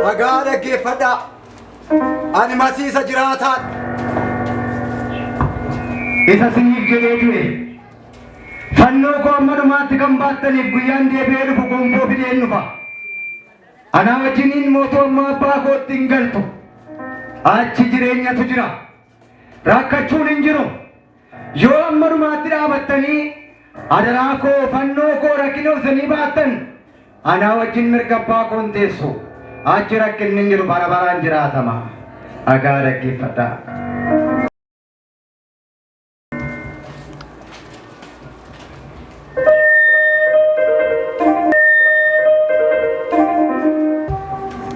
Dhagaa dhaggeeffadhaa. Ani masiisa jiraataadha. Isa siniif jedhee du'e. Fannoo koo amma dhumaatti kan baattaniif guyyaan deebi'ee dhufu gonfoo fideen dhufa. Anaa wajjiniin mootummaa abbaa kootti hin galtu. Achi jireenyatu jira. Rakkachuun hin jiru. Yoo amma dhumaatti dhaabattanii adaraa koo fannoo koo rakkina obsanii baattan anaa wajjin mirga abbaa koo hin teessu. Achi rakkinni hin jiru bara baraan jiraatama. Dhagaa dhaggeeffadhaa.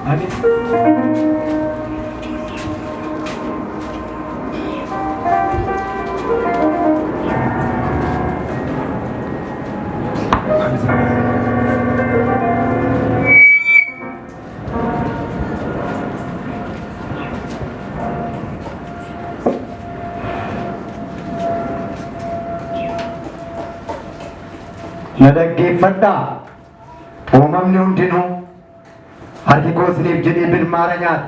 Ani Na dhaggeeffadhaa. Uumamni hundinuu harki koo isiniif jedhee bilmaara nyaata.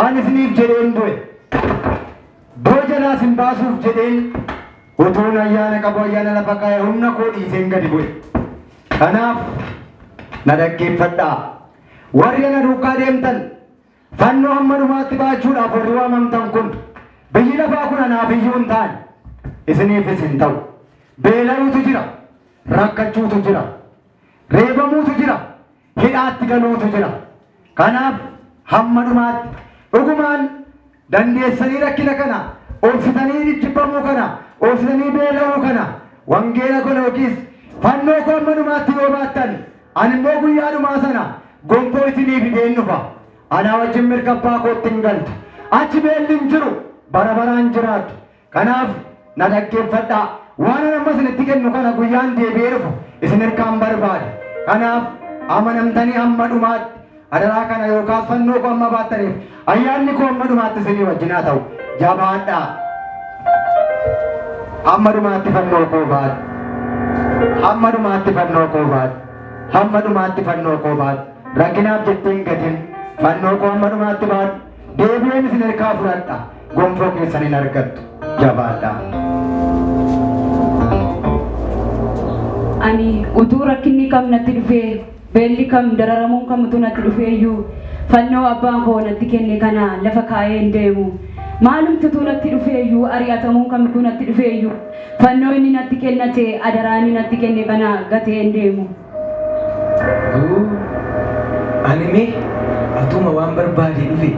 Ani isiniif jedheen du'e. Du'a jalaa isin baasuuf jedheen utuun ayyaana qabu ayyaana lafa kaa'e humna koo dhiiseen gadi bu'e. Kanaaf na dhaggeeffadhaa. Warri ana duukaa deemtan fannoo hamma dhumaatti baachuudhaaf warri waamamtan kun biyyi lafaa kun anaaf iyyuu hin taane isiniifis hin ta'u. Beela'uutu jira, rakkachuutu jira, reebamuutu jira, hidhaatti galuutu jira. Kanaaf hamma dhumaatti dhugumaan dandeessanii rakkina kana obsitanii jibbamuu kana obsitanii beela'uu kana wangeela kana yookiis fannoo koo hamma dhumaatti yoo baattan ani immoo guyyaa dhumaa sana gonfoo isinii fideen dhufa. Anaa wajjin mirga abbaa kootti hin galtu. Achi beelli hin jiru bara baraan jiraattu. Kanaaf na dhaggeeffadhaa. Waan ani amma isinitti kennu kana guyyaan deebi'ee dhufu isin hirkaan barbaada. Kanaaf amanamtanii hamma dhumaatti adaraa kana yookaas fannoo koo amma baattaniif ayyaanni koo hamma dhumaatti isinii wajjin haa ta'u. Jabaadhaa. Hamma dhumaatti fannoo koo baadhu. Hamma dhumaatti fannoo koo baadhu. Hamma dhumaatti fannoo koo baadhu. Rakkinaaf jettee hin gatin. Fannoo koo hamma dhumaatti baadhu. Deebi'een isin harkaa fudhadha. Gonfoo keessan hin argattu. Jabaadhaa. Ani utuu rakkinni kam natti dhufee beelli kam dararamuun kam utuu natti dhufee iyyuu fannoo abbaan koo natti kenne kana lafa kaa'ee hin deemu. Maalumti utuu natti dhufee iyyuu ari'atamuun kam utuu natti dhufee iyyuu fannoo inni natti kennate adaraa inni natti kenne kana gatee hin deemu. Ani mee atuma waan barbaade dhufe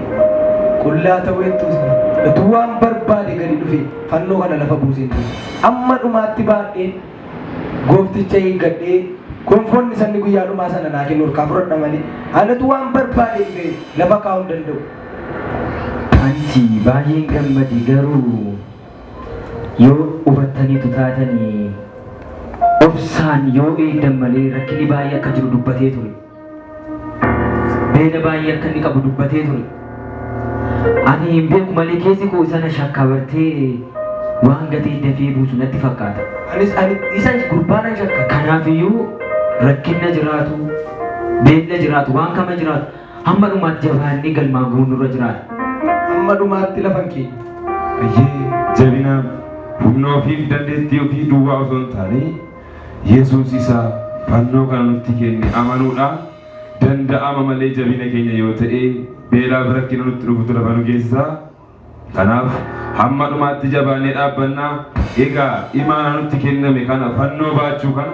qullaa ta'uu jettuus utuu waan barbaade gadi dhufe fannoo kana lafa buuseen ture. Amma dhumaatti baadheen goofticha eeggadhee gonfoonni sanni guyyaa dhumaa sana naa kennu harkaa fudhadha malee anatu waan barbaade dhufe lafa kaa'uu hin danda'u. Anis baay'een gammade garuu yoo hubattaniitu taatanii obsaan yoo eegdan malee rakkinni baay'ee akka jiru dubbatee ture. Beela baay'ee akka inni qabu dubbatee ture. Ani hin beeku malee keessi koo isa na shakka bartee waan gatee dafee buusu natti fakkaata. Anis ani isa gurbaa nan shakka. Kanaafiyyuu rakkinna jiraatu, beela jiraatu, waan kama jiraatu hamma dhumaatti jabaannee galmaan ga'uun nurra jiraata. Amma dhumaatti lafa hin keenye. Eeyyee jabina humna ofiif dandeettii ofii duwwaa osoo hin taane Yesuus isa fannoo kana nutti kenne amanuudhaan danda'ama malee jabina keenya yoo ta'e beelaaf rakkina nutti dhufutu lafa nu geessisa. Kanaaf hamma dhumaatti jabaannee dhaabbannaa. Egaa imaana nutti kenname kana fannoo baachuu kana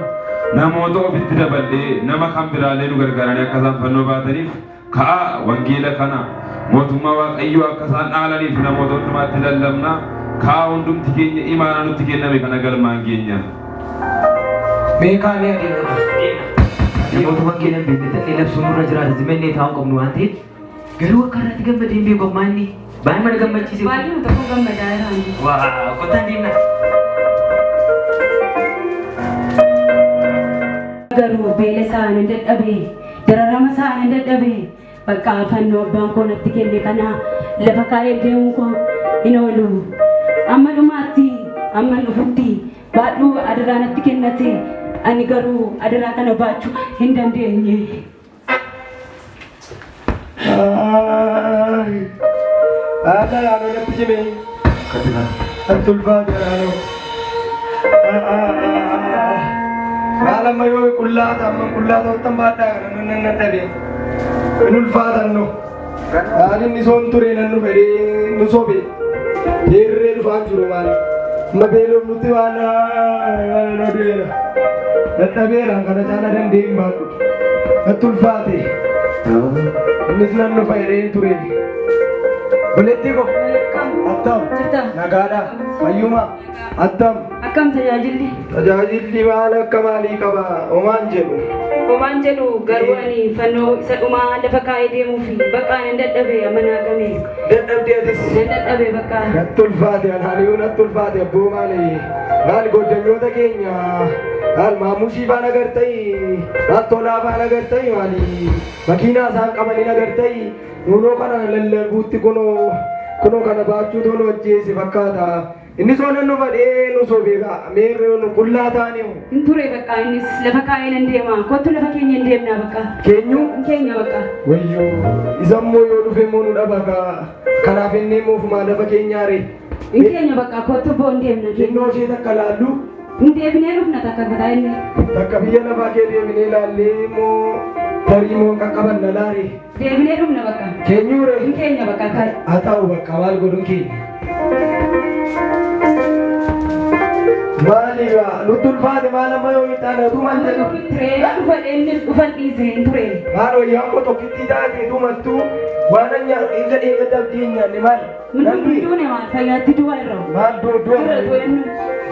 namoota ofitti daballee nama kan biraallee nu gargaaranii akka isaan fannoo baataniif ka'aa wangeela kana mootummaa Waaqayyoo akka isaan dhaalaniif namoota hundumaatti lallabna. Ka'aa hundumti keenya imaana nutti kenname kana galmaan geenya. Mee kaanee adeemna. Namoota wangeela hin beekne ta'ee labsuun nurra jiraata zimannee taa'uu qabnu waan ta'eef garuu akka irratti gammadee hin beeku ammaa inni baay'ee mana gammachiise. Baay'ee tokko gammadaa jiraan. Waa kottaan deemna. Garuu beela isaa nan dadhabe, dararama isaa nan dadhabe, bakka fannoo abbaan koo natti kenne kana lafa kaa'ee deemuu koo hin oolu. Amma dhumaatti, amma dhufutti baadhuu adaraa natti kennate, ani garuu adaraa kana baachuu hin dandeenye. Haadha yaanoo natti cimee. Natti ulfaate yaanoo. Maal amma yoo qullaa ta'a amma qullaa ta'uttan baadhaa kana nan nan dhabe. In ulfaatan nu. Maal inni soon ture nan nu fedhee nu sobe. Jeerree dhufaan jiru maal. Amma beelof nutti waan na du'eera. Dadhabeera kana caala danda'ee hin baadhu. Natti ulfaate. Innis nan dhufa jedhee ture. Obboleettii koo. Attam. Jirta. Nagaadha. Fayyuma. Attam. Akkam tajaajilli? Tajaajilli maal akka maalii qaba? Homaan jedhu. Homaan jedhu garuu ani fannoo isa dhumaa lafa kaa'ee deemuuf bakka nan dadhabe amanaa game. Dadhabdee atis. Nan dadhabe bakka. Natti ulfaate anaaniyuu natti ulfaate abboo maali maal goddanyoota keenya maal maamushii faan agartayi maal tolaa faan agartayi maali makiinaa isaan qabaniin agartayi nunoo kana lallabuutti kunoo kunoo kana baachuu tola ajjeese fakkaata inni soo nan dhufa dhee nu sobee meerree nu qullaa taaniu. Hin ture bakka innis lafa kaa'ee nan deema. Kottu lafa keenya hin deemnaa bakka. Keenyu Hin keenya bakka. Wayyoo isa immoo yoo dhufe immoo nu dhaba kanaaf inni immoo ofumaa lafa keenyaare. Hin keenya bakka kottu boo hin deemna. Xinnoo ishee takka laallu. Hin deebinee dhufna takka gataa inni. Takka biyya lafaa kee deebinee laallee immoo tarii immoo qaqqabanna laare. Deebinee dhufna bakka. Keenyuure. Hin keenya bakka kaa'e. Haa ta'u bakka maal godhuun keenya. Maali gaa nutti ulfaate maal amma yoo hin taane utuu maal jedhu. Turee dhufa innis dhufan dhiise hin ture. Maal wayyaan koo tokkittii taate duumattuu waan an nyaadhu eega dheegadda abdii hin nyaanne maal. Nan du'e. Duune maal fayyaatti du'a irra. Maal du'a du'a Irra du'e inni.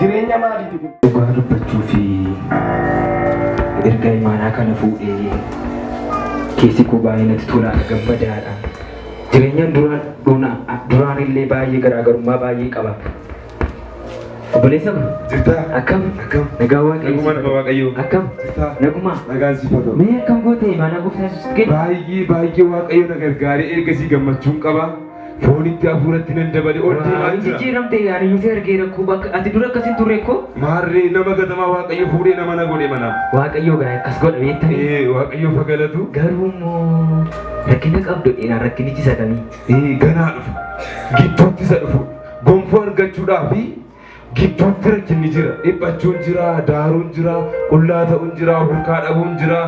Jireenya maaliiti kun? Dhugaa dubbachuu fi erga imaanaa kana fuudhee keessi koo baay'ee natti tolaadha gammadaadha. Jireenyaan duraan duraan illee baay'ee garaagarummaa baay'ee qaba. Obboleessa koo. Jirtaa? Akkam? Akkam? Nagaa Waaqayyo. Naguma nama Waaqayyoo. Akkam? Jirtaa? Naguma. Nagaan siif haa ta'u. Mee akkam goote imaanaa gooftaa Yesuus kenne? Baay'ee baay'ee Waaqayyo na gargaaree ergasii gammachuun qaba. Foonitti hafuuratti nan dabale ol deemaa Waan jira. jijjiiramte ani iyyuu si argeera koo bakka ati dura akkas hin turre koo. Maarree nama gatamaa Waaqayyo fuudhee nama na godhe mana. Waaqayyo gaa akkas godha beektanii. Ee Waaqayyo fagalatu. Garuu immoo rakkina qabdu dheeraan rakkinichi isa kamii? Ee ganaa dhufa. Gidduutti isa dhufu. Gonfoo argachuudhaaf gidduutti rakkinni jira. Dhiphachuun jira, daaruun jira, qullaa ta'uun jira, hurkaa dhabuun jira,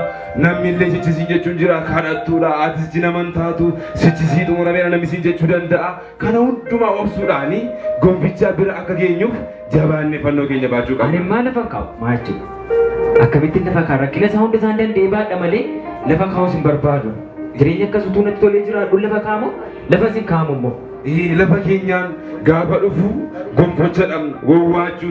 namni illee sichisiin jechuun jira, kadhattuudha, atis jinaman taatu, sichisii xumurameera namni siin jechuu danda'a. Kana hundumaa obsuudhaani gonfichaa bira akka geenyuuf jabaannee fannoo keenya baachuu Ani qabna. immaa lafa kaa'u maal jechuudha? Akkamittiin lafa kaa'a? Rakkina isaa hunda isaan danda'ee baadha malee lafa kaa'uus hin barbaadu. Jireenya akkas utuu natti tolee jiraadhu lafa kaa'amu lafa sin kaa'amu immoo. Lafa keenyaan gaafa dhufu gonfocha dhabna, wawwaachuu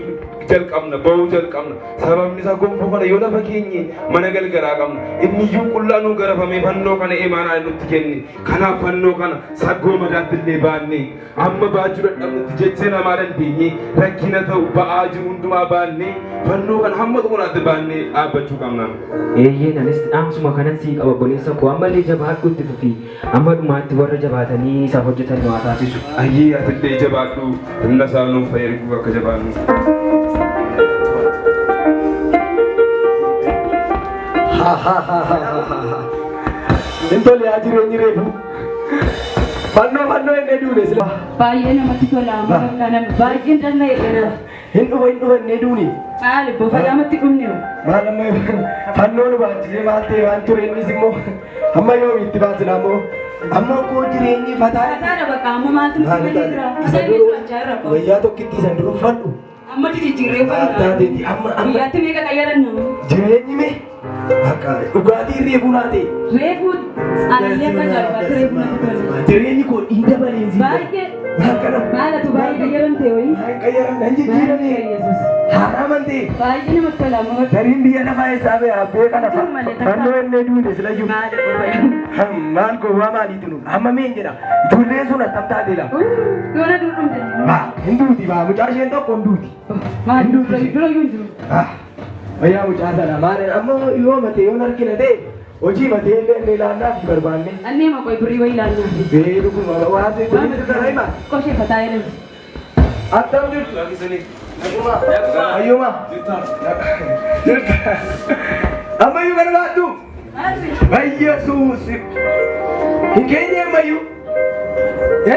jalqabna, ba'uu jalqabna. Sababni isaa gonfoo kana yoo lafa keenye mana galgalaa qabna. Inni iyyuu qullaa nu garafamee fannoo kana imaanaa nutti kenne. Kanaaf fannoo kana saggoo madaatti illee baanne amma baachuu dadhabnutti jecha namaa dandeenye rakkina ta'u ba'aa jiru hundumaa baanne fannoo kana hamma xumuraatti baannee dhaabbachuu qabna. Eeyyeen anis dhaamsuma kanan sii qaba obboleessa koo ammallee jabaadhu itti fufi amma dhumaatti warra jabaatanii isaaf hojjetan nu haa taasisu. Ayyee atillee jabaadhu humna isaa nuuf fayyadu akka jabaannu. Hin tole yaa jireenyi reefu. Fannoo fannoo inni duune sila. Baay'ee namatti tola amma bakka nama baay'een danda'e kanaaf. Hin dhufa hin dhufa inni duune. Maali bofa namatti dhumne. Maal amma fannoo nu baachisee maal ta'e waan ture innis immoo amma yoomi itti baasina ammoo amma koo jireenyi fataa. Fataadha bakka amma maaltu nutti galee jira. Isa Fataa duruu jechaa irra koo. wayyaa tokkittii san duruu uffadhu. Amma jijjiirree Maal taateeti amma amma Guyyaatti meeqa qayyaranna? jireenyi mee akka dhugaatii reefuu naa ta'e. Reefuu aanillee akka ajaa'ibaatti reefuu natti tola. Jireenyi koo hin dabalee si. Baay'ee Maal kana? maalatu baay'ee qayyaramte wayii. Maal qayyaram nan jijjiirame. Yesuus. Haaraa mantee. Baay'ee namatti tola amma bakka. Gariin biyya lafaa eessaa ba'e abbee kana Jiru malee takka. fannoo illee duute sila jiru. Maali qofa. Maal gowwaa maaliitu nu amma meen jedha ijoolleen sun attam taate la. Yoona dur dhumte. Baa hin duuti baa mucaa isheen tokko hin duuti. Maali dura dura iyyuu hin jiru. Wayyaa mucaa sana maal amma yoo matee yoon argina ta'e hojii matee illee illee ilaallaa fi barbaanne. Annee maqaa birrii wayii ilaallaa. Bee dhuguma waa ta'e kunis dara hima. Qoshee fataa jedhamu. Attam jirtu. Naguma. Fayyuma. Jirta. Ammayyuu barbaaddu. Yesuus. Hin keenye ammayyuu.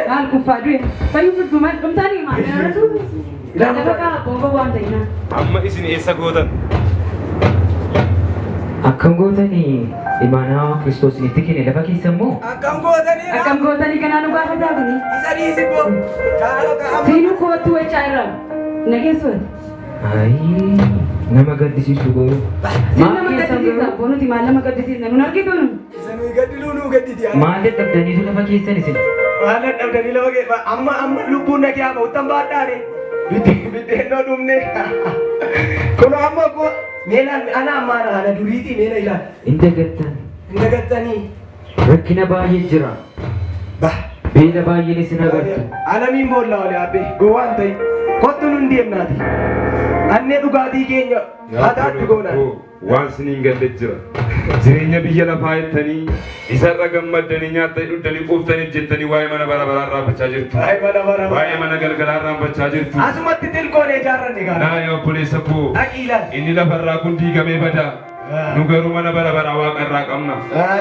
Maal kuffaa du'e? Fayyuu fudhu maal dhumtaanii maal irratti? Lafa kaa boonboo waan ta'inaa. Amma isin eessa gootan? Akkam gootanii imaanaa Kiristoos isinitti kenne lafa keessa immoo Akkam gootanii Akkam gootanii kanaa nu gaafataa kuni? isa dhiisi boo. Kaala ka'a. Siinuu kootti wacaa irraa. Nageessuun. Ayii nama gaddisiisu garuu. Siin Maal nama keessa gaddisiisa. garuu? Boonuti maal nama gaddisiisna? Nun argitu nun. Isa nuyi gaddiluu nuu gadditi. Maal dadhabdaniitu lafa keessan isin? Maal dadhabdanii lafa kee amma amma lubbuun na kiyaa ba'u baadhaane. Biddeenoo dhumne. Kun amma koo meelaan ana amma ana duriitii meela ilaal. Hin dagattan. Hin dagattanii. Rakkina baay'ee jira. Bah. Beela baay'een isin agartu. Alamiin boolla ole abbe gowwaan ta'i. Kottu nun deemnaati. Annee dhugaatii keenya hataatti goona. Waan siniin galle jira. Jireenya biyya lafaa jettanii isarra gammaddanii nyaattanii dhuddanii quuftanii jettanii waa'ee mana bara baraa irraanfachaa jirtu. Waa'ee mana bara baraa. Waa'ee mana galgalaa irraanfachaa jirtu. Asumatti xilqoon ijaarranne gaara. Naa yaa obboleessa koo Dhaqii ilaali. inni lafarraa kun diigamee bada. Nu garuu mana bara baraa waaqa irraa qabna.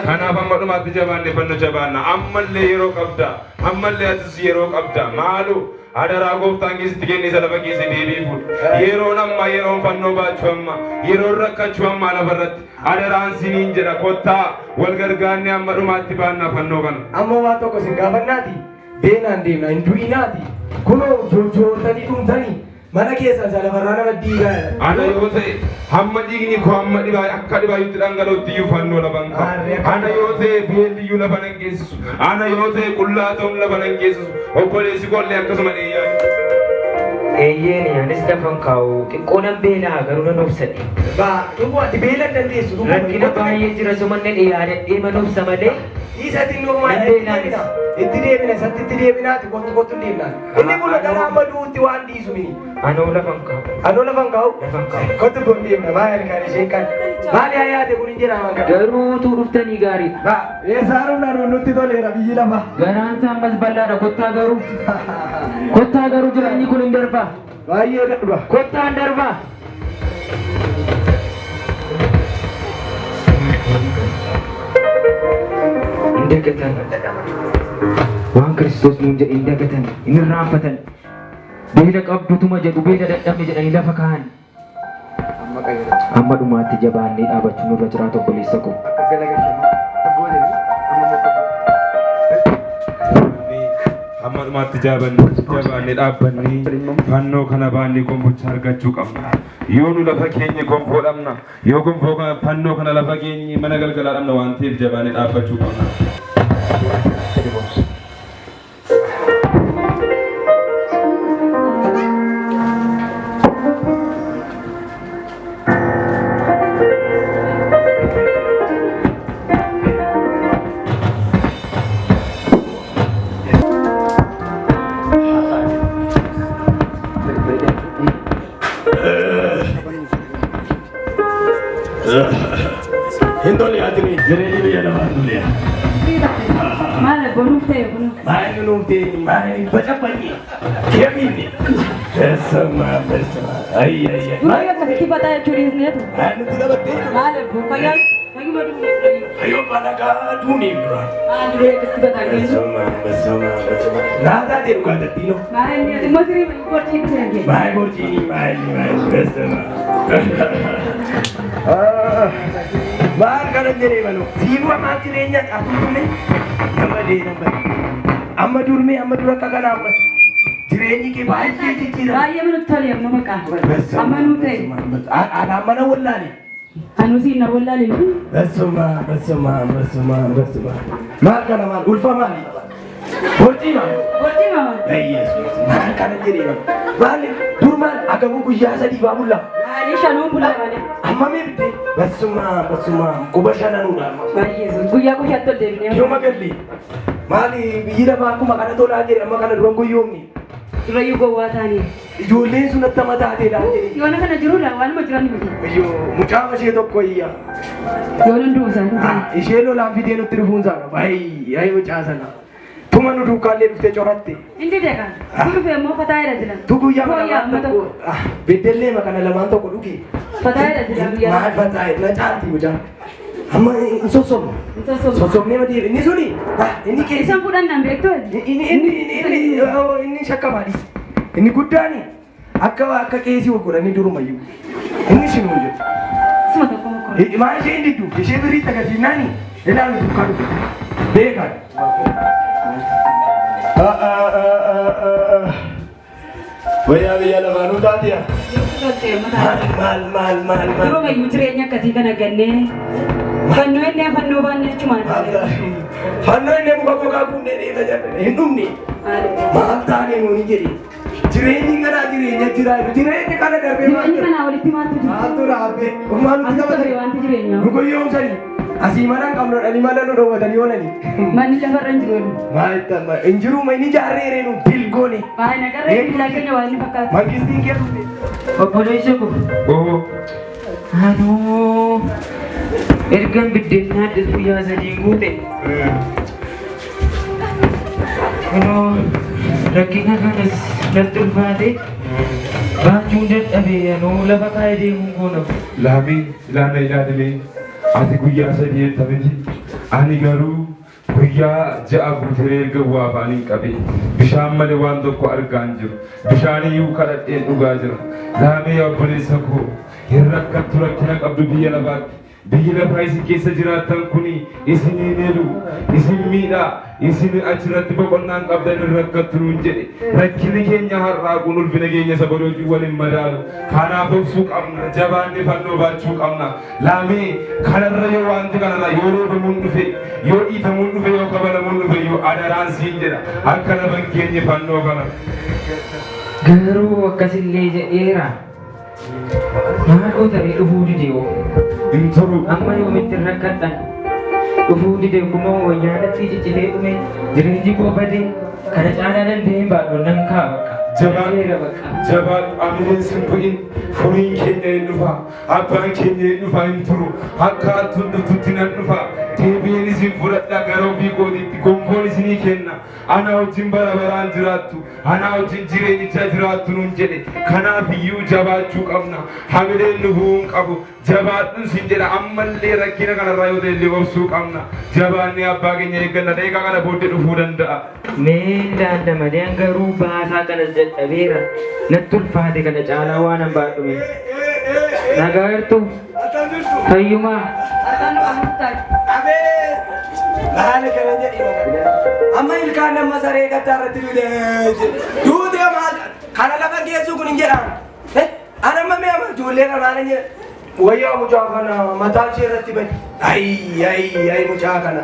Kanaaf amma dhumaatti jabaanne fanna jabaanna. Ammallee yeroo qabda. Ammallee atis yeroo qabda. Maaloo adaraa gooftaan keessatti kenne isa lafa keessa deebi'ee fuudha. Yeroon amma yeroon fannoo baachuu amma yeroon rakkachuu amma lafarratti adaraan siniin jedha kottaa wal gargaarnee amma dhumaatti baannaa fannoo kana. Amma waan tokko sin gaafannaati. Beenaan deemna hin du'inaati. Kunoo joorjoortanii dhumtanii mana keessan isa lafarraa nama diigaa. Ana yoo ta'e hamma dhiigni koo hamma dhibaa akka dhibaayyutti dhangala'utti iyyuu fannoo lafa hin qabu. Ana yoo ta'e beelli iyyuu lafa nan geessisu. Ana yoo ta'e qullaa ta'uun lafa nan geessisu. Obboleessi koollee akkasuma dheeyyaa. Eeyyeen anis lafan kaa'u xiqqoo nan beelaa garuu nan obsadhe. Baa dhuguu ati beela hin dandeessu. dhuguu. Rakkina baay'ee jira sumanne yaadadhee man obsa malee. Isatti nu Nan itti beelaanis. deebina. Itti deebina isatti itti deebinaati kottu kottu hin deemnaan. Inni kun gara amma du'utti waan dhiisu mini. Anoo lafan kaa'u. Anoo lafan kaa'u. Lafan kaa'u. Kottu kun deemna maal kan isheen kan. Maali haa yaade kun hin jedhama kan. Garuu utuu dhuftanii gaariidha. Baa eessaaruun naannoo nutti toleera biyyi lafa. Garaan isaa ammas bal'aadha kottaa garuu. Kottaa garuu jireenyi kun hin darbaa. Baay'ee darba. Kottaa hin darbaa. Hin dagatan. Waan Kiristoos nuun jedhe hin dagatan. Hin irraanfatan. Beela qabdutuma jedhu beela dadhabne jedhanii lafa kaa'an. Amma dhumaatti jabaannee dhaabachuun nurra jiraata obboleessa koo. Hamma dhumaatti jabaannee dhaabbannee fannoo kana baannee gombocha argachuu qabna. Yoo nu lafa keenye gonfoo dhabna. Yoo gonfoo kana fannoo kana lafa keenye mana galgalaa dhabna waan ta'eef jabaannee dhaabbachuu qabna. Hin tole ati jireenyi biyya lafaa hin tole. Maal boonuuf ta'e kun? Maal nuuf ta'e maal bacabbanye kemiini. Beesama beesama ayyi ayyi. Durii akkasitti fataa jechuu dhiisneetu. Maal nutti taphattee Maal ebboo fayyaa fayyuma dhumne durii. ayyoo balagaa duuniin dura. Maal durii akkasitti fataa kennu? Beesama beesama beesama. Naataa ta'e dhugaa tattiino. Maal inni ati immoo sirii gorchii dhufee? Maal gorchiini maal maal beesama. Maal kana jedhee baloo. Siifuu maal jireenya atuutume nama dee nama dee. Amma durmee amma dura akka kana amma jireenyi kee baay'ee jijjiirama. Baay'ee nutti tole amma maqaa. Amma nuu ta'e. Anaan mana wallaale. Anuu siin na wallaale. Basuma basuma basuma basuma. Maal kana maal ulfa maali? Borcii maal? Gorchii mama. Yesuus maal kana jedhee baloo. Maal dur maal agabuu guyyaa sadii baa bulla. Maali shanuun bulla malee. Amma mee bitte basuma basuma quba shananuudha amma. Baay'ee sun guyyaa guyyaatti ol deebinee. Yooma galli maali biyyi lafaa akkuma kana tolaa jedhe amma kana duran guyyoomni. Durayyuu gowwaa taanii. Ijoolleen sun attama taateedha jedhe. Yoona kana jiruudha waanuma jiran miti. Iyyoo mucaa ishee tokko iyya. Yoona hunduu isaanii. Ishee lolaan fidee nutti dhufuun sana baay'ee ayi mucaa sana. Tuma nu duukaallee dhuftee coratte. Inni deeqa. Tu dhufe immoo fataa jedha jira. Tu guyyaa kana Fooyya'aa amma lamaan tokko tokko. beddellee kana lamaan tokko dhugi. Fataa jedha jira guyyaa. Maal fataa na caalti mucaan. Amma hin sossobne. Hin sossobne. Sossobnee mati inni suni inni keessa. Isan fudhannaan beektu? Inni inni inni inni inni shakkamaadhis. Inni guddaani akka akka qeesii godhanii durumayyuu. Inni sinuu jedhu. Suma tokko mokkora. Maa isheen diddu ishee birii agarsiifnaani ilaalu dukkaa dhufe. Beekan. Wayyaa biyya lafaanuu taatiya. Maal maal maal maal maal. Durumayyuu jireenya akkasii kana gannee fannoo inni fannoo baanne achumaan. Fannoo inni muka gogaa kunneen eessa jedhan hin dhumne. Maal taane nuuni jedhe. Jireenyi kanaa jireenya jira. Jireenyi kana darbee maal Jireenyi kanaa walitti maaltu jira? Maaltu raabee? Maal nuti Asitti hafe wanti jireenyaa. Nu goyyoomsanii. Asii mana hin qabnu dhanii mana nu dhoowwatanii oolanii. Manni lafarra hin jiru oolu. Maal itti amma hin jiru ma inni ijaarree nu dilgoone. Baay'ee nagarree bilaa keenya waan inni fakkaatu. Mangistiin kee dhufe. Obboleessa koo. Oo. Anoo ergan biddeen nyaadhes guyyaa sadiin guute. Kunoo rakkina kanas natti ulfaate baachuun dadhabe anoo lafa kaa'ee deemuun koo nafu. Laamii ilaana ilaalimee ati guyyaa sadii jetta miti. Ani garuu guyyaa ja'a guutee erga waa afaan hin qabe bishaan malee waan tokko argaa hin jiru. Bishaan iyyuu kadhadheen dhugaa jira. Laamee yaa obboleessa koo hin rakkattu rakkina qabdu biyya lafaatti. Biyyi lafaa isin keessa jiraattan kuni isin hin elu, isin miidha, isin achirratti boqonnaan qabdan hin rakkattu nuun jedhe. Rakkinni keenya har'aa kun ulfina keenya isa borii wajjin wal hin madaalu. Kanaaf obsuu qabna, jabaannee fannoo baachuu qabna. Laamee kanarra yoo wanti kanarra yoo reebamuun dhufe, yoo dhiitamuun dhufe, yoo kabalamuun dhufe yoo adaraan siin jedha. Akka lafa hin keenye fannoo kana. Garuu akkasillee jedheera. Maal ta'ee dhufuu dide hoo? Hin turu. Amma yoomitti rakkadhan? Dhufuu dide kunoo wayyaa natti ciccitee dhume jireenyi koo bade kana caalaa danda'een baadhu nan kaa bakka. Jabaan bakka. Jabaadhu amileen sin bu'in furiin keenya hin dhufa abbaan keenya hin dhufa hin turu akka hattuun dhuftutti nan dhufa deebi'een isin fudhadha gara ofii kootiitti gonfoon isinii kenna ana wajjin bara baraan jiraattu ana wajjin jireenyicha jiraattu nuun jedhe kanaaf iyyuu jabaachuu qabna hamileen nu bu'uu hin qabu jabaadhuun sin jedha ammallee rakkina kanarraa yoo ta'e illee obsuu qabna jabaannee abbaa keenya eegganna daqiiqaa kana booddee dhufuu danda'a. Mee ilaalla malee an garuu baasaa kanas dadhabeera. Natti ulfaate kana caalaa waan an baadhume. Nagaa jirtu fayyumaa. Maal kana jedhi amma ilkaan nama saree kattaa irratti duute duute maal kana lafa geessu kun hin jedhaan ana amma mee amma ijoollee kana maal jedha wayyaa mucaa kana mataa ishee irratti badi ayi ayi ayi mucaa kana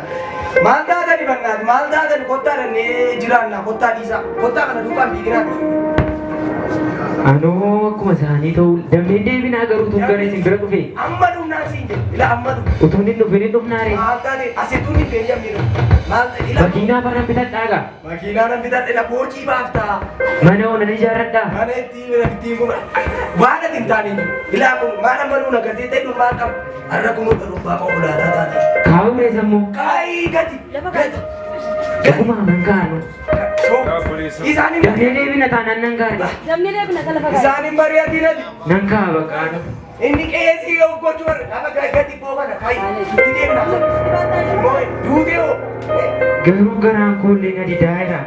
maal taatani bannaati maal taatani kottaa dhannee jiraannaa kottaa dhiisaa kottaa kana duukaan fiiginaa. Anoo akkuma isaanii ta'uu dameen deebinaa garuu tun gara isin bira dhufe. Amma dhumnaa siin jedhe ila amma dhufu. Utuun hin dhufin hin dhufnaare. Maal taate asituun hin beekamne maal ta'e ila. Makiinaa faana bitadhaa gaa. Makiinaa nan bitadhe ila boocii baaftaa. Mana onan ijaarradhaa. Mana ittiin mana ittiin kun waan ati hin taane hin jiru. Ilaa kun maal amma nuun agartee ta'e dhun maal qaba. Har'a kun dhuunfaa konkolaataa taate. Kaa'uu sammuu. Kaayii gati. Gati. Dhuguma nan kaa'anu. Isaan hin Damee deebina taanaan nan kaa'e. Damni deebina lafa kaa'e. Isaan hin mari'atin ati. Nan kaa'a bakka anu. Inni qeesii of gochuu barra lafa gati boo kana kaayii itti deemna. Duutee hoo. Garuu garaan koo illee na didaa'eera.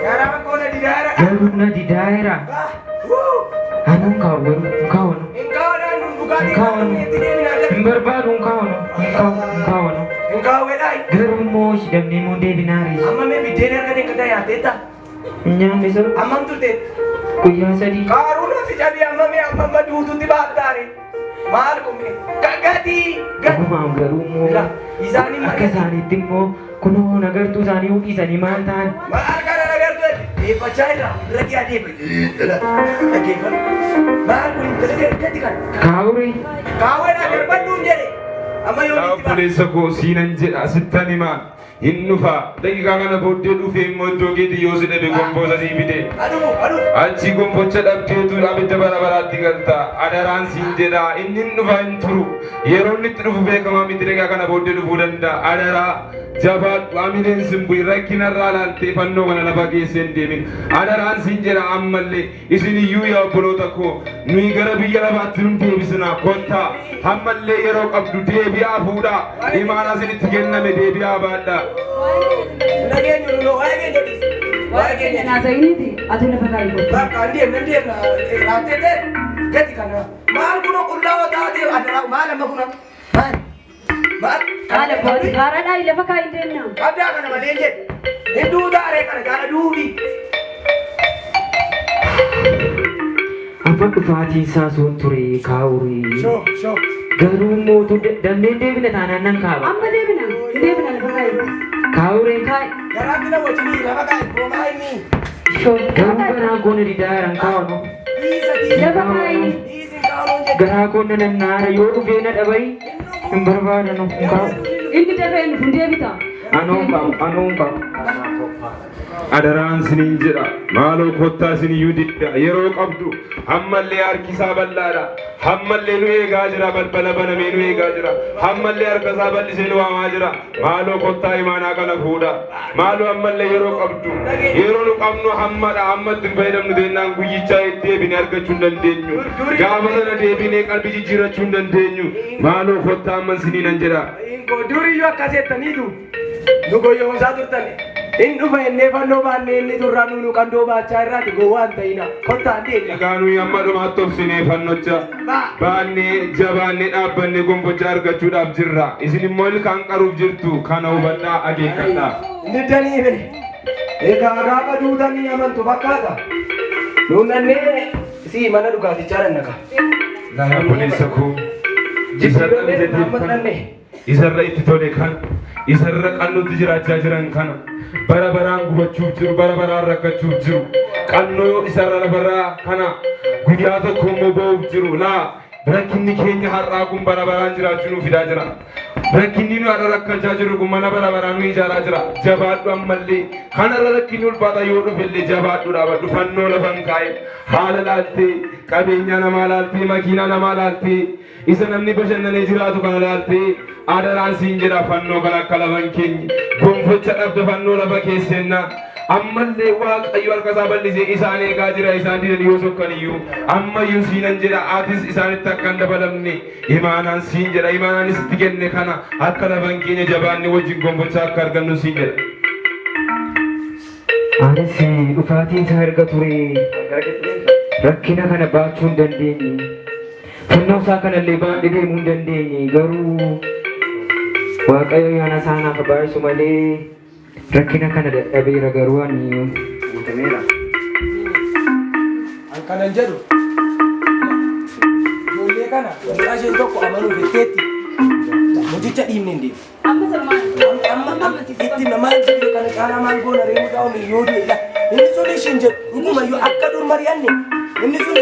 Garaan koo na didaa'eera. Garuu na didaa'eera. Anuun kaa'u garuu hin kaa'u. Hin kaa'u nun dhugaatii Hin kaa'u. itti deemna. Hin barbaadu hin kaa'u. Hin kaa'u hin kaa'u. Hin kaa'u wedhaayi. Garuu immoo damnee immoo deebinaare. Amma mee biddeen harka deengada nyaateetta. Hin nyaanne sun Ammam turte? guyyaa sadii. Qaaruun si cabii amma mee amma amma duututti baattaare. Maal kun mee? Gatii gati. Dhugumaan garuu immoo Isaan hin akka isaaniitti immoo kunoo nagartuu isaanii uwwisanii maal ta'an. Maal kana nagartuu deeffachaa irraa irra kee adeema. Dhaggeeffadhu. Maal kun gati kan. Kaawure. Kaawweedhaa darbadhuun jedhe. Amma yoo Yaa obboleessa koo siinan jedha sittan himaa hin dhufa daqiiqaa kana booddee dhufee immoo iddoo keetii yoo si dhabe gomboosa sii fide. Adufu adufu. Achi gombocha dhabdeetu abidda bara baraatti galta adaraan siin jedha inni hin dhufa hin turu yeroo inni itti dhufu beekamaa miti daqiiqaa kana booddee dhufuu danda'a adaraa jabaadhu amileen sin bu'i rakkinarraa laaltee fannoo kana lafa keessa hin deemin adaraan siin jedha ammallee isin iyyuu yaa obboloota koo nuyi gara biyya lafaatti nun deebisnaa kottaa ammallee yeroo qabdu deebi. Deebi'aa fuudhaa. Imaanaa isinitti kenname deebi'aa baadhaa. Nageenyu nunoo waa'ee keenya dhiisi. Waa'ee keenya dhiisi. Naasa'iniiti atu lafa kaa'i kottu. Bakka hin deemna hin deemna raattee ta'e gati kana. Maal kunoo qullaa taatee adaraa maal amma kuna maal maal. Haala booti haaraadhaa lafa kaa'i hin deemna. Qabdaa kana malee jedhe. Hin duutaaree kana gaara duubi. Amma dhufaatiin isaa sun ture kaa'uure. Shoo shoo. Garuu immoo utuu dameen deebina taanaan nan kaaba. Amma deebina hin deebina lafa kaa'i. Kaa'uure. Kaa'i. Garaa bira wajjin lafa kaa'i goomaa inni. Shoo. Garuu garaa koona didaa jiran kaa'u. Dhiisa dhiisa. Lafa kaa'i. Dhiisi kaa'uun jedhe. Garaa koona nannaara yoo dhufee na dhabai hin barbaadanu hin kaa'u. Inni dafee hin deebita. Anoo hin kaa'u anoo hin kaa'u. Adaraan isiniin jedha. Maaloo kottaa isiniyyuu deebi'a. Yeroo qabdu ammallee harki isaa bal'aadha. Ammallee nu eegaa jira. Balbala banamee nu eegaa jira. Ammallee harka isaa bal'isee nu waamaa jira. Maaloo kottaa imaanaa kana fuudha. Maaloo ammallee yeroo qabdu. Yeroo nu qabnu hammadha. Amma itti hin fayyadamnu teennaan guyyichaa deebinee argachuu hin dandeenyu. Gaafa sana deebinee qalbii jijjiirrachuu hin dandeenyu. Maaloo kottaa amma isiniinan jedha. Inkoo duriyyuu akkas jettaniitu nu goyyomsaa turtan. Hin dhufa innee fannoo baannee inni turraa nu qandoo baachaa irraati gowwaa hin ta'ina. Kottaa hin deemna. Egaa nuyi amma dhumaatti obsinee fannocha baannee jabaannee dhaabbannee gonfochaa argachuudhaaf jirra. Isin immoo ilkaan qaruuf jirtu kana hubadhaa akeekkadhaa. Inni daniire. Egaa gaafa duutanii amantu fakkaata. Nuunannee si mana dhugaatichaa dhannaka. Obboleessa koo isarra mijateef kana isarra itti tole kana isarra qalluutti jiraachaa jiran kana bara baraan gubachuuf jiru bara baraan rakkachuuf jiru qannoo isarra lafarraa kana guyyaa tokko immoo ba'uuf jiru laa rakkinni keenya har'aa kun bara baraan jiraachuu nu fidaa jira. Rakkinni nu har'a rakkachaa jiru kun mana bara baraa nu ijaaraa jira. Jabaadhu ammallee kanarra rakkinni ulfaataa yoo dhufe illee jabaadhu dhaabadhu fannoo lafan kaa'e haala laaltee qabeenya namaa laaltee makiinaa namaa laaltee isa namni bashannanee jiraatu kana laaltee adaraan siin jedha fannoo kana akka lafan keenya gonfocha dhabda fannoo lafa keessenna. Ammallee Waaqayyo harka isaa bal'isee isaan eegaa jira isaan didan yoo sokkan iyyuu ammayyuu siinan jedha atis isaanitti akka hin dabalamne imaanaan siin jedha imaanaanis itti kenne kana akka lafan keenya jabaanne wajjin gonfochaa akka argannu siin jedha. Anis dhufaatiin isaa erga ture rakkina kana baachuu hin dandeenye. Fannoo isaa kanallee baadhee deemuu hin dandeenye garuu Waaqayyo yaana isaa naaf baay'isu malee rakkina kana dadhabeera garuu ani Guutameera. An kanan jedhu ijoollee kana mucaa isheen tokko amanuuf jetteetti mucicha dhiibne hin deemu. Amma salmaan. Amma amma itti maal jedhu kana caalaa maal goona ree mucaa ol yoo du'e inni sun ishiin jedhu dhugumayyuu akka dur mari'anne inni sun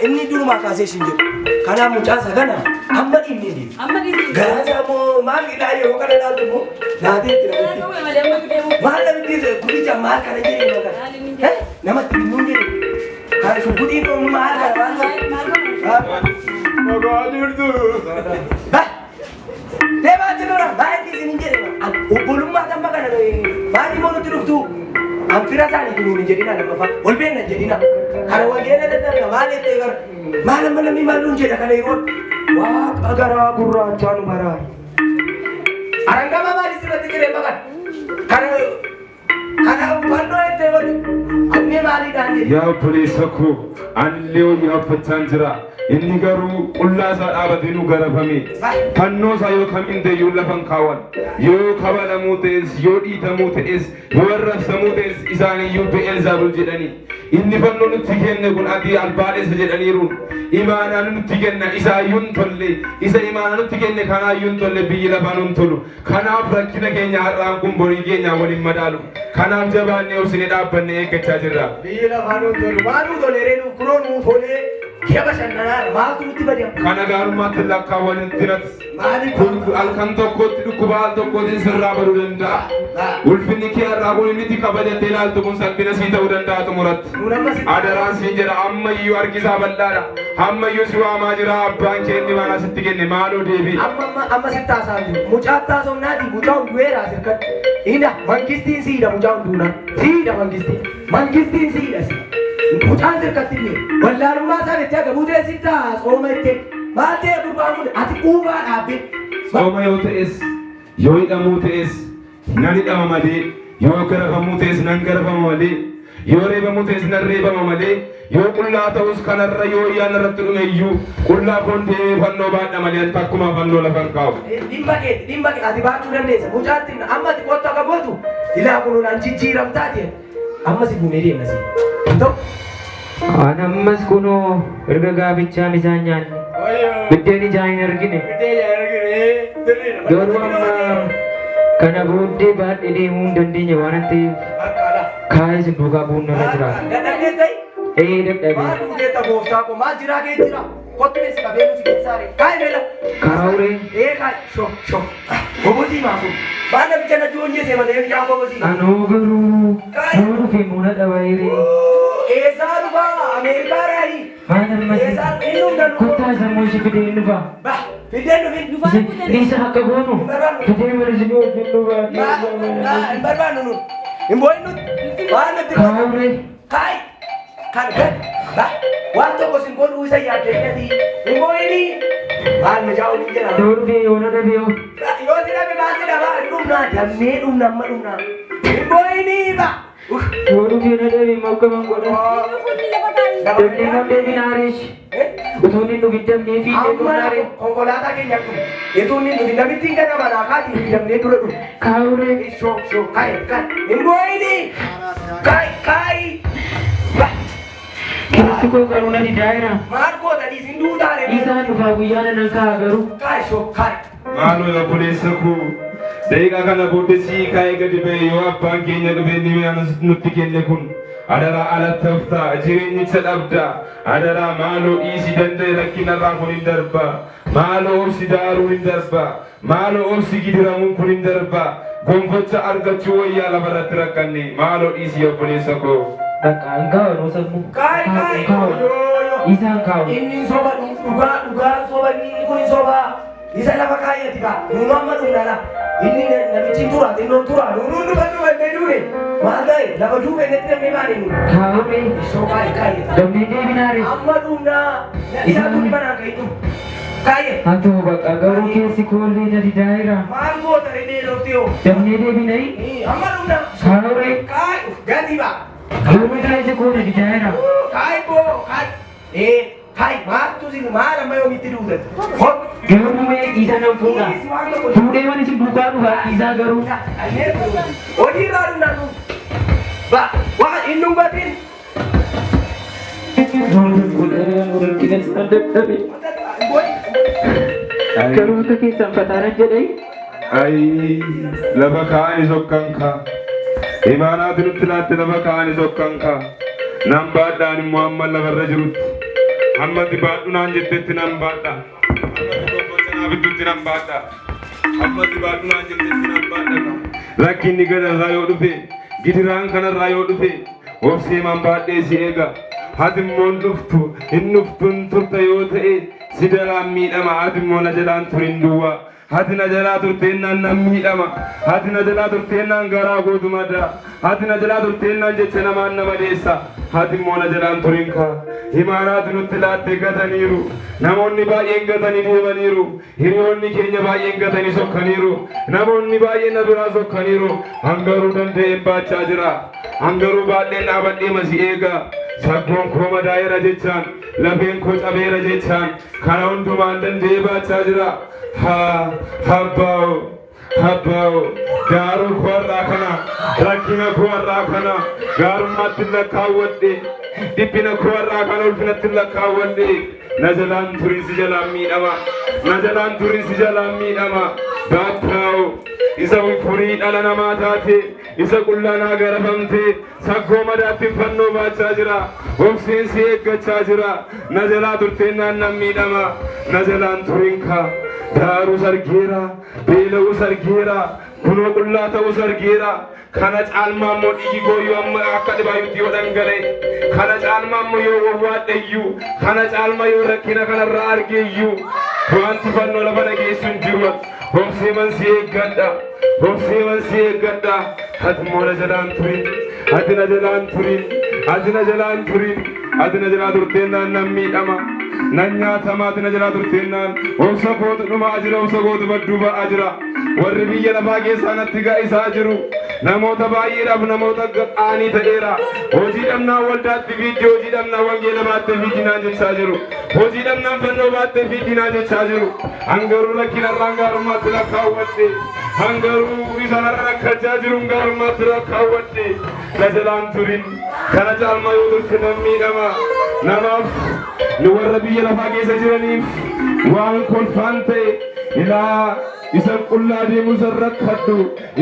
inni durumaa kaasee ishiin jedhu. Kanaaf mucaa isa kana amma dhiibne hin deemu. Amma dhiisni. Garaa isaa immoo maal ilaa yeroo kana ilaaltu immoo naatee itti namitti. Malee amma deemu. Maal namitti guddicha maal kana jedhee maqaa? Namatti binnuun jedhu. Kana shugguxiin kun maal kana maal kana? Nagaa jirtu. Ba! Deemaa jiruudha. Baay'ee isin hin jedhe. Obbolummaa amma kana maal immoo nutti dhuftu? An fira isaanii turuun hin jedhina lammaffaa. Wal beekna hin jedhina. Kana wangeela dadhabna maal jettee gara? Maal amma namni maal nuun jedha kana yeroo? Waaqa garaa gurraachaa nu baraari. Arangamaa maal isirratti jedhee maqan? Kana kana fannoo jettee godhe. Ati maaliidhaan jedhe? Yaa obboleessa koo anillee wayyaa uffachaan jira. Inni garuu qullaa isaa dhaabatee nu garafame. Fannoo isaa yoo kamiin ta'e lafan kaawwan. Yoo kabalamuu ta'es, yoo dhiitamuu ta'es, yoo arrabsamuu ta'es isaaniyyuu Be'eelzaabul jedhani. Inni fannoo nutti kenne kun ati albaadhessa jedhaniiru. Imaanaa nutti kenna isaayyuu hin tolle. Isa imaanaa nutti kenne kanaayyuu hin tolle biyyi lafaa nun tolu. Kanaaf rakkina keenya har'aan kun borii keenya waliin madaalu. Kanaaf jabaannee obsinee dhaabbannee eeggachaa jirra. Biyyi lafaa nuun tolu. Waa nuu tolee ree nuu kunoo nuu tolee ji'a bashannanaa maaltu nutti bade? Kana gaarummaatti lakkaawwan tirat. Maaliif? Kun halkan tokkotti dhukkuba al tokkootiin sirraa baduu danda'a. Ulfinni kee har'aa kun inni itti kabajattee ilaaltu kun salphina sii ta'uu danda'a xumuratti. Nuun amma si Adaraan siin jedha ammayyuu harkisaa bal'aadha. Ammayyuu si waamaa jira abbaan kee inni waan asitti kenne maaloo deebi'i. Amma amma amma sitti haasa'an jiru. Mucaa taasofnaati mucaa hunduweera asirkatti. Ina mangistiin siidha mucaa hunduunaa. Siidha mangistiin. Mangistiin siidha si. Mucaan sirkatti du'e. Wallaalummaa isaa itti aga buutee sitti tsooma itti. Maal ta'e gurbaan kun ati quufaa dhaabbe. Tsooma yoo ta'es, yoo hidhamuu ta'es nan hidhama malee, yoo garafamuu ta'es nan garafama malee, yoo reebamuu ta'es nan reebama malee, yoo qullaa ta'us kanarra yoo iyyaan irratti dhume iyyuu qullaa koon deemee fannoo baadha malee takkumaa fannoo lafa hin kaa'u. Dhimma keeti, dhimma kee ati baachuu dandeessa. Mucaatti amma ati kottu akka gootu ilaa kun naan jijjiiramtaati. Amma si fuunee deemna si. Hin ta'u. An ammas kunoo erga gaafichaa misaan nyaanne biddeen ijaan hin argine. Garuu amma kana booddee baadhee deemuu hin dandeenye waan ta'eef kaa'ee isin duukaa bu'uun narra jiraata. Dadhabdee ta'e. Ee dadhabee. Maal duuteetta gooftaa koo maal jiraa kee jira. Kottu meessi qabee nu si keessaare. Kaa'e meela. Kaa'uree. Ee kaa'e. Shoo shoo. Gobosii maafu. Maal namicha na joonyee see malee yaa gobosii. Anoo garuu yoo dhufe muuna dhabaayiree. Eessaa dhufaa? Ameerikaa raayi. Maal ammas Eessaa inni humna nu. kottaa sammuu ishee fidee hin dhufa. Bah fideen dhufin. Isa akka goonu fidee mana isinii wajjin dhufa. Hin barbaannu nun. Hin boo'in nuti. Waan nuti. Kaa'uree. Kaa'e. Kan gad. Bah waan tokko sin godhuu isa yaaddee Hin boo'inii. Maal mucaa waliin jedhama. Yoo dhufe yoo na dhabe yoo. Yoo si dhabe maal si dhaba? Hin dhumnaa. Dammee dhumna amma dhumnaa. Hin boo'inii ba. Yoo dhufe na dhabe mokkaman godha. Dabnee nam deebina areesh. Utuu inni dhufin dabnee fi Amma konkolaataa keenya dhufu. Utuu inni dhufin namittiin gara manaa kaati dabnee dura dhufu. Kaa'uree. Shoo shoo kaa'i kaa'i. Hin boo'inii. Kaa'i kaa'i. Ba. Keessi koo garuu na didaa'eera. Maal goota dhiisin duutaare. Isaan dhufaa guyyaa nan kaa'a garuu. Kaa'i shoo kaa'i. Maaloo obboleessa koo daqiiqaa kana booddee sii kaa'ee gadi ba'e yoo abbaan keenya dhufe inni mi'a nutti kenne kun adaraa alatti haftaa jireenyicha dhabda adaraa maaloo dhiisii danda'e rakkinarraa kun hin darba maaloo obsi daaruu hin darba maaloo obsi gidiramuun kun hin darba gonfocha argachuu wayyaa lafarratti rakkanne maaloo dhiisii obboleessa koo. Bakka hin kaa'u sammuu. Kaa'i kaa'i. Isaan kaa'u. Inni soba dhugaa dhugaa soba inni kun soba. Isa lafa kaayati ba. Nuunu amma dhumnala. Inni namichi tura xinnoon tura. Nuunu dhufa dhufannee duune. Maal ta'e lafa duufe netti namni maali nuuni. Kaa'uree. Ishoo kaa'i kaa'i. Dabnee deebinaare. Amma dhumnaa. Isa kun manaa ka'e dhufu. Kaa'i. Haa ta'u bakka garuu keessi koollee na didaa'eera. Maal goota reedee looftee hoo? Dabnee deebinayi. Amma dhumnaa. Kaa'uree. Kaa'i gati ba. Garuu keessi koo na didaa'eera. Kaa'i boo kaa'i. Ee kaa'i maaltu si maal amma yoomitti duutan? Hop. Garuu mee isa nan fuudha. Fuudhee mana isin duukaa dhufa isaa garuu. Hojii irraa dhumnaa dhufu. Ba waan inni hubatin. Garuu akka keessan fataanan jedhee. Ayi lafa kaa'ani sokkan kaa imaanaatu nutti laatte lafa kaa'ani sokkan kaa nan baadhaan immoo amma lafarra jirutti hamma ati baadhu naan jettetti nan baadha hamma ati gonfocha naa fiddutti nan baadha hamma ati baadhu naan jettetti nan baadha rakkinni gadarraa yoo dhufe gidiraan kanarraa yoo dhufe obsee man baadhee si eega ati immoo hin dhuftu hin dhuftu hin turta yoo ta'e si jalaan miidhama ati immoo na jalaan turin duwwaa. Ati na jalaa turteennaan nan miidhama. Ati na jalaa turteennaan garaa gootu madaa. Ati na jalaa turteennaan jecha namaan nama deessa. Ati immoo na jalaan turin kaa. Imaanaatu nutti laatte gataniiru. Namoonni baay'een gatanii deemaniiru. Hiriyoonni keenya baay'een gatanii sokkaniiru. Namoonni baay'een na biraa sokkaniiru. Hangaruu danda'een baachaa jira. Hangaruu baadheen dhaabadhee masi eega. Saggoon koo madaa'eera jechaan, lafeen koo cabeera jechaan, kana hundumaan danda'ee baachaa jira. Haa abbaa'o abbaa'o gaaruu koo har'aa kana rakkina koo har'aa kana gaarummaatti lakkaawwadhe dhiphina koo har'aa kana ulfinatti lakkaawwadhe na jalaan turin si jalaan miidhama na jalaan turin si jalaan miidhama baabbaa'o isa furii dhala namaa taate isa qullaa naa garafamte saggoo madaatti fannoo baachaa jira obseen si eeggachaa jira na jalaa turteennaan nan miidhama na jalaan turin kaa daaruu argeera beela'uu argeera kunoo qullaa ta'uu argeera kana caalmaa immoo dhiigi koo amma akka dhibaayyuutti yoo dhangala'e kana caalmaa immoo yoo wawwaadhe iyyuu kana caalmaa yoo rakkina kanarraa arge iyyuu wanti fannoo lafa dhageessu hin jiru obsee man si eeggadha obsee man si eeggadha ati immoo na jalaan turin ati na jalaan turin ati na jalaan turin ati na jalaa turteennaan nan miidhama Nan nyaatamaati na jalaa turteennaan obsa kootu dhumaa jira, obsa kootu badduu ba'aa jira. Warri biyya lafaa keessaa natti ga'isaa jiru. Namoota baay'eedhaaf namoota qaanii ta'eera. Hojii dhabnaan waldaatti fiiddi, hojii dhabnaan wangeela baattee fiiddi naan jechaa jiru. Hojii dhabnaan fannoo baattee fiiddi naan jechaa jiru. Hangaruu rakkinarraan gaarummaatti lakkaawwadhe. Hangaruu isanarra rakkachaa jiruun gaarummaatti lakkaawwadhe. Na jalaan turin. Kana caalmaa yoo turte nan miidhama. Namaaf nu warra biyya lafaa keessa jiraniif waan kolfaan ta'e ilaa isan qullaa deemu, isan rakkadhu,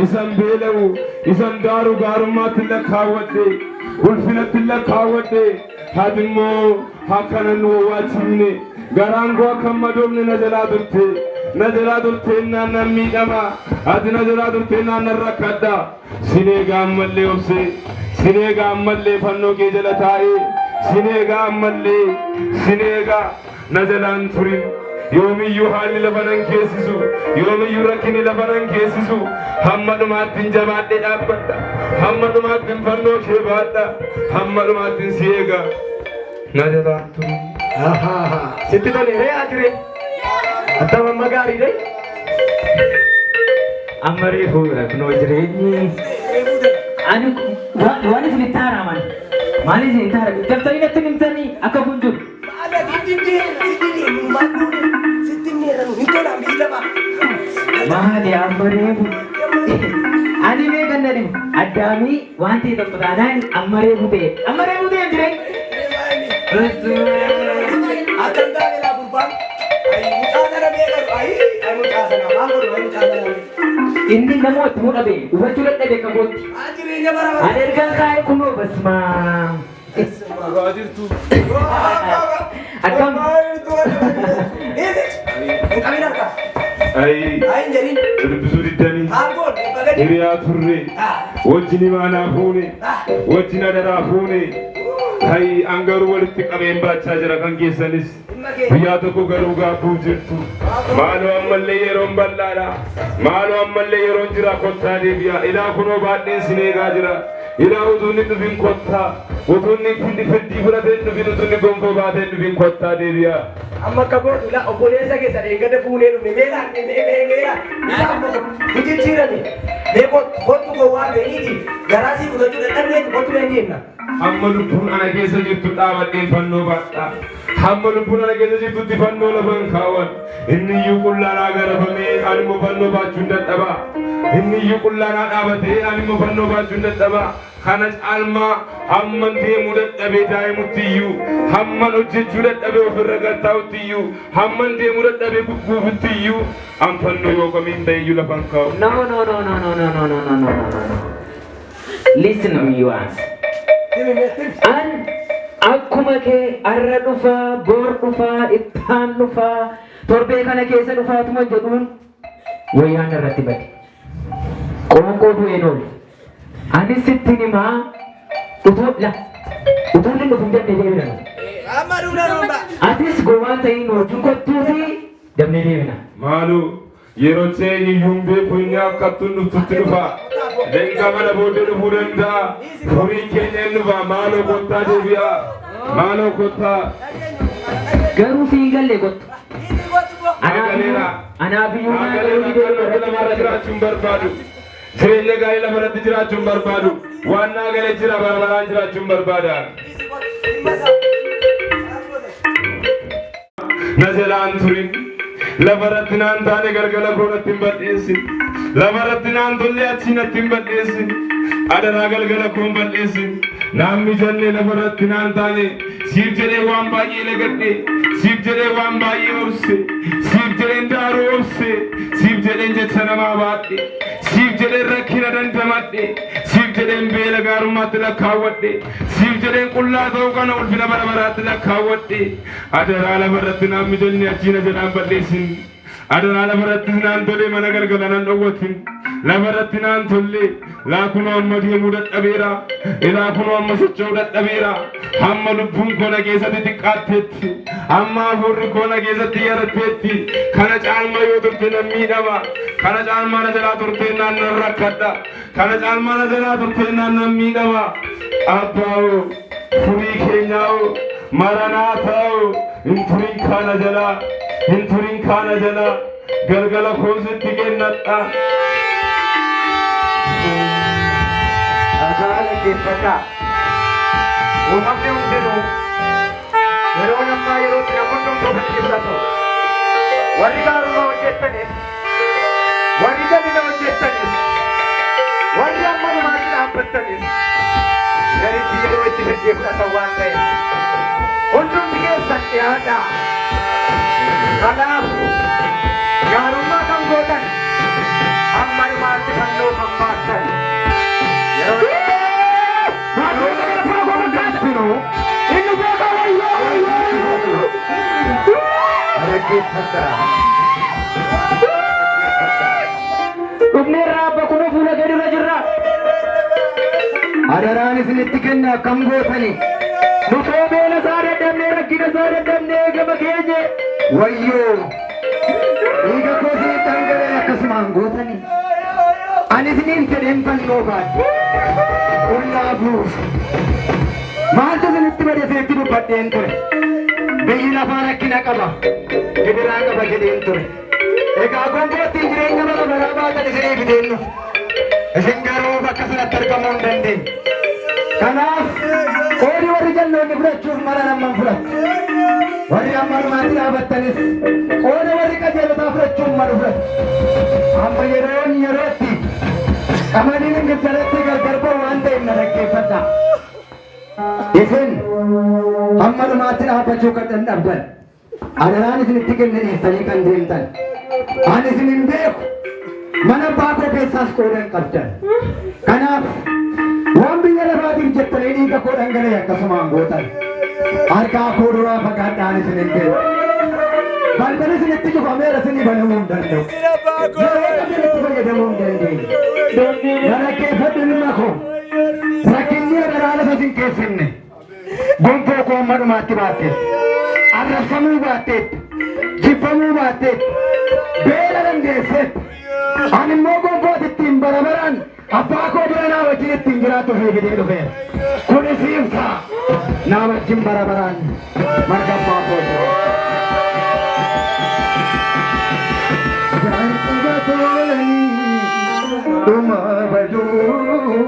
isan beela'u, isan daaru gaarummaatti lakkaawwadhe, ulfinatti lakkaawwadhe. Haati immoo akkana nu wawwaachifne, garaan koo akka hin madoofne na jalaa turte. Na jalaa turteennaan nan miidhama. Ati na jalaa turteennaan nan rakkadha. Sin eegaa ammallee obsee, sin eegaa ammallee fannoo kee jala taa'ee, sin eegaa ammallee, sin eegaa, na jalaan turin. Yoomiyyuu haalli lafa nan keessisu, yoomiyyuu rakkinni lafa nan keessisu, hamma dhumaatti hin jabaadhee dhaabbadha. Hamma dhumaatti hin fannoo kee baadha. Hamma dhumaatti hin si eega. Na jalaan turin. Sitti tole ree ajire. Attam amma gaarii dee. Amma reefu kunoo jireenyi. Ani waan isin itti haaraaman. Maal isin itti haaraaman? Daftanii natti himtanii akka kun jiru. Maali amma reefu? Ani mee kan na dhibu addaamii waan ta'e tokko taanaan amma reefu ta'e. Amma reefu ta'e jireenya. Akkan taane laa gurbaan. Mucaa sana beekamu. Ayi mucaa sana maal godhu, ayi mucaa sana. Inni namoota immoo dhabe hubachuu dadhabe akka kootti. Jireenya bara bara. Ani ergaan kaa'e kunoo basmaa. Dhugaa jirtu. Akkam? Hin qabin harka. Ayi Ayi hin jedhin. dubbisuu diddanii. Maal goon bagadi. Hiriyaa turre. Wajjin imaanaa fuune. Wajjin adaraa fuune. Hayi angaruu walitti qabeen baachaa jira kan keessanis. Guyyaa tokko garuu gaabbuu jirtu. Maaloo ammallee yeroon bal'aadha. Maaloo ammallee yeroon jira, kottaa deebi'a. Ilaa kunoo baadheen sin eegaa jira. Ilaa utuu inni dhufin kottaa. Utuu inni fiddii fudhatee hin dhufin, utuu inni gonfoo baatee hin dhufin kottaa deebi'a. Amma akka gootu laa obboleessa keessa dheengada fuunee dhufne meelaan mee mee meelaan isa amma nu jijjiirame mee kottu gowwaa beeniiti garaa sii kutachuu dadhabneeti kottu mee deemna. Hamma lubbuun ana keessa jirtu dhaabadheen fannoo baadha. Hamma lubbuun ana keessa jirtutti fannoo lafan kaawwan. Inni iyyuu qullaanaa garafamee ani immoo fannoo baachuun dadhaba. Inni iyyuu qullaanaa dhaabatee ani immoo fannoo baachuun dadhaba. Kana caalmaa hamman deemuu dadhabee daa'imutti iyyuu, hamman hojjechuu dadhabee ofirra galtaa'utti iyyuu, hamman deemuu dadhabee gugguufutti iyyuu, an fannoo yoo kamiin ta'e iyyuu lafan kaa'u. No, no, no, no, no, no, no, no, no, no, no, no. Listen to me once. An akkuma kee arra dhufaa, boor dhufaa, ittaan dhufaa, torbee kana keessa dhufaatuma jedhuun wayyaan irratti bade. Qoonqoo du'een oole. Anis sittin himaa, utuu la utuu inni dhufu hin jenne deebina. Amma duuna roba. Atis gowwaan ta'in wajjin kottuuti dabnee deebina. Maaloo yeroo eenyuyyuu hin beeku, inni akkattuun dhuftutti dhufa. Daqiiqaa mana booddee dhufuu danda'a. Furiin keenya hin dhufa. Maaloo kottaa deebi'a. Maaloo kottaa. Garuu siin galle kottu. Naagaleera. Anaafiyyuu Naagalee naagaluu lafa irra jiraachuu hin barbaadu. Jireenya gaarii lafa irratti jiraachuu hin barbaadu. Waan naagalee jira bara baraan jiraachuu hin barbaada. Na jalaan turin. Lafa irratti naan taane galgala koo natti hin bal'eessin. Lafa irratti naan tolle achii natti hin bal'eessin. Adaraa galgala koo hin bal'eessin. Naan mijanne lafa irratti naan taane, siif jedhee waan baay'ee lagadhe. Siif jedhee waan baay'ee obse. Siif jedheen daaruu obse. Siif jedheen jecha namaa baadhe. Siif jedheen rakkina dandamadhe. Siif jedheen beela gaarummaatti lakkaawwadhe. Siif jedheen qullaa ta'uu kana ulfina bara baraatti lakkaawwadhe. Adaraa lafa irratti naan mijanne achii na jalaan balleessin. Adaraa lafa irratti naan tolee mana galgala nan dhowwatin. Lafa irratti naan tolle laa kunoo amma deemuu dadhabeera. Ilaa kunoo amma socho'uu dadhabeera. Hamma lubbuun koo na keessatti xiqqaatteetti. Hamma hafuurri koo na keessatti yaratteetti. Kana caalmaa yoo turte nan miidhama. Kana caalmaa na jalaa turte naan nan rakkadha. Kana caalmaa na jalaa turte naan nan miidhama. Abbaa'oo, furii keenyaa'oo, maranaataa. Hin turin kaana jalaa, hin turin kaana jalaa, galgala koo sitti kennadha. Dhagaa dhaggeeffadhaa. Uumamni hundinuu yeroo ammaa yerootti namoonni hunduu kan ibsatu. Warri gaarummaa hojjettanis, warri jal'ina hojjettanis, warri amma dhumaatti dhaabbattanis, garitti yeroo itti firdii fudhatan waan ta'eef. Hundumti keessan dhiyaadhaa. Kanaaf gaarummaa kan gootan, amma dhumaatti fannoo kan baattan. Yeroo Dhaggeeffadhaa. Dhufneerra abba, kunoo fuula kee dura jirra. Adaraan isinitti kenne akkam gootani? Nutoo beela isaa dadhabnee, rakkina isaa dadhabnee gama keenye. Wayyoo! Dhiiga koo isinitti dhangala'e akkasumaan gootani. Ani isiniif jedheen fannoo baadhe. Qullaa buusu. Maaltu isinitti bade isinitti dubbadheen ture. Biyyi lafaa rakkina qaba. Gidiraa qaba jedheen ture. Egaa gongoottiin jireenya bara baraa baatan isinii fideen dhufe. Isin garuu bakka sanatti argamuu hin dandeenye. Kanaaf qoodi warri jalloonni fudhachuuf mala namman fudhatu. Warri amma dhumaatti dhaabattanis qooda warri qajeelotaa fudhachuuf malu fudhatu. Amma yeroon yerootti qamadiin ingilizalatti gargar ba'u waan ta'eef na dhaggeeffadhaa. Isin hamma dhumaatti dhaabbachuu kan dandhabdan, adaraan isinitti kenne dhiistanii kan deemtan, ani isin hin beeku, mana abbaa koo keessaas qooda hin qabdan. Kanaaf waan biyya lafaatiif jettanii dhiiga koo dhangala'e akkasumaan gootan. Harkaa koo duraa fagaadhaan isin hin beeku. Balballi isinitti cufameera, isinii banamuu hin danda'u. Yeroo qabdanitti fayyadamuu hin dandeenye. Na dhaggeeffadhu, ilma koo. Rakkinni adaraa lafa isin keessinne. Gonfoo koo amma dhumaatti baatteetta. Arrabsamuu baatteetta. Jibbamuu baatteetta. Beela dandeesseetta. Ani immoo gonfooti ittiin bara baraan abbaa koo bira naa wajjin ittiin jiraatu fi fidee dhufeera. Kun isiif ta'a. Naa wajjin bara baraan marga abbaa koo jira. Jalqaba tolanii dhuma baduu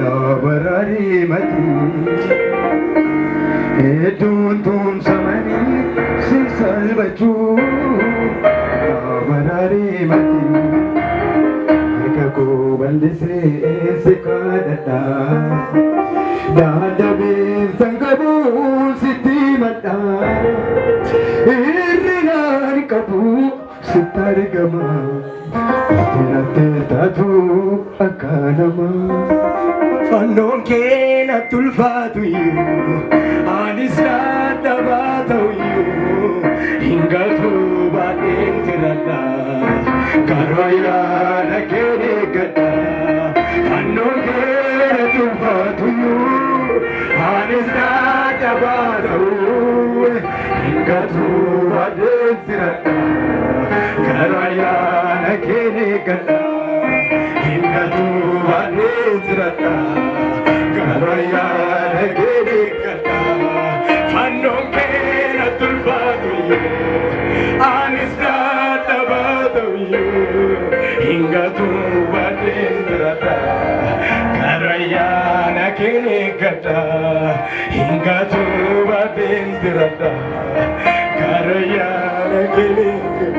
na barariimati. Hedduun tumsamanii si salphachuu na barariimati. Harka koo bal'isee si kadhadha. Dadhabinsa qabu sitti madha. Hir'inaan qabu sitti argama. Ati natti taatu akka namaa. Fannoon kee natti ulfaatu iyyuu, anis dadhabaa ta'u iyyuu, hin gatu, baadheen tiradha. Garuu ayyaana kee eeggadha. Fannoon kee natti ulfaatu iyyuu, anis dadhabaa ta'u, hin gatu, baadheen tiradha. Garuu ayyaana kee eeggadha. Hin gatu, baadheen tiradha. Garuu ayyaana kee eeggadha. Fannoon kee natti ulfaatu iyyuu, anis dadhabaa ta'u iyyuu, hin gatu, baadheen tiradha. Garuu ayyaana kee eeggadha. Hin gatu, baadheen tiradha. Garuu ayyaana kee eeggadha.